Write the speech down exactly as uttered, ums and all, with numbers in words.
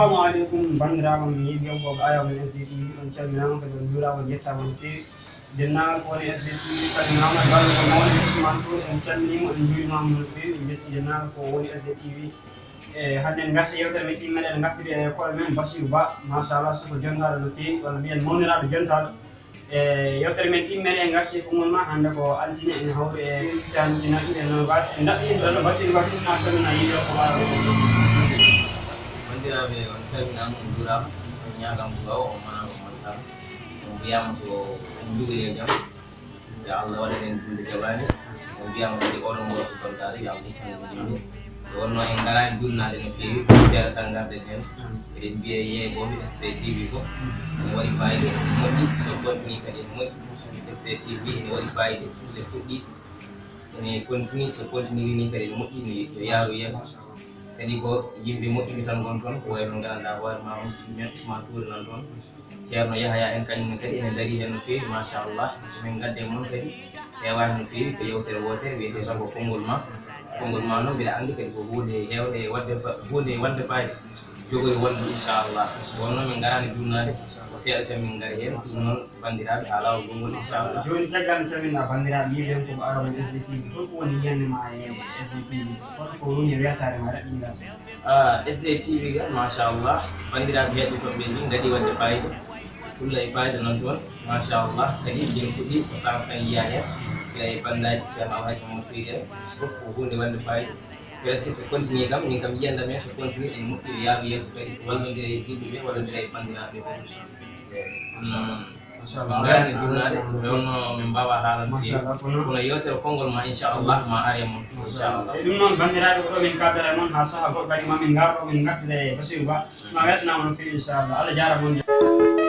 Assalamu aleykum, banndiraaɓe am, yeeɓiyankooɓe Arewa Mo S D T V, on calminaama kadi on njuuraama, on yettaama no feewi. Denndaangal ko woni S D T V, salminaama e ballo ko mawni Ousmane Touré, en calminiima, en njuurimaama no feewi, en njetti denndaangal ko woni S D T V. E hannde en ngarti yewtere men ɗimmere, en ngartiri e koɗo men Basiru Ba, machallah, suko jontaaɗo no feewi, walla mbiyen mawniraaɗo jontaaɗo. E yewtere men ɗimmere en ngarti e konngol ma hannde ko altine, en hawri e caanji nayi e nogas. En daɗɗi ɗo no Basiru Ba ɗum na toon na yiɗo ko waawa. Banndiraaɓe, on calminaama, on njuuraama, on ñaagaama duwaaw, on manaama, on mantaama. On mbiyaama ko on njuuri e jam. Yo Allah waɗan en juulde jaɓaande. On mbiyaama kadi oɗon ngoo ko tontaade, yo Allah ittan en juulde. Nde wonnoo en ngaraani juulnaade no feewi, seeɗa tan ngarden heen. Eɗen mbiya yeeɓooɓe S D T V ko ene waɗi fayida, ene moƴƴi, so bontinii kadi ene moƴƴi. S D T V ene waɗi fayida, nde fuɗɗi, ene continue, so continue nii kadi ene moƴƴi, ne yo yaaru yeeso. Kadi ko yimɓe moƴƴuɓe tan ngon toon, ko wayi no nganndanɗaa hoore ma, musidɗo men Ousmane Touré nan toon. Ceerno Yahaya en kañum ne kadi ene darii heen no feewi, machallah. Min ngadde mon kadi heewaani no feewi, ko yewtere wootere wiyetee tan ko konngol ma. Konngol ma noon mbiɗa anndi kadi ko huunde heewde waɗde fa-, huunde waɗde fayida. Jogori wonde inchallah. Wonno min ngaraani juulnaade, ko seeɗa tan min ngari heen. Ɗum noon banndiraaɓe haa laawol konngol inchallah. Jooni caggal nde calminɗaa banndiraaɓe yiiɓe ko Arewa Mo S D T V, holko woni yiyannde ma e S D T V? Holko woni e weltaare ma raɓɓingal? Ah, S D T V ga, machallah, banndiraaɓe heɗɗotooɓe ɓe ni ngaɗi waɗde fayida. Fulla e fayida noon toon, machallah, kadi joni fuɗɗi ko saabu tan yiyaade heen. Gila e banndaaji Ceerno Alhaji Mamadou Seydi en, fof ko huunde waɗde fayida. Presque so continue kam, min kam yiyannda men so continue en moƴƴi yaaru yeeso kadi, wallondira e juulɓe ɓe, wallondira e banndiraaɓe ɓe. Machallah. Machallah. Ngaraani juulnaade, nde wonno min mbaawaa haalande feewi. Machallah, kono yewtere konngol ma, inchallah, ma are mon, inchallah. E ɗum noon, banndiraaɓe, ko ɗo min kaaldata e mon haa sahaa goɗɗo kadi ma min ngar ɗo min ngartida e Basiru Ba. Ma weltanaama no feewi, inchallah. Allah jaaraama on.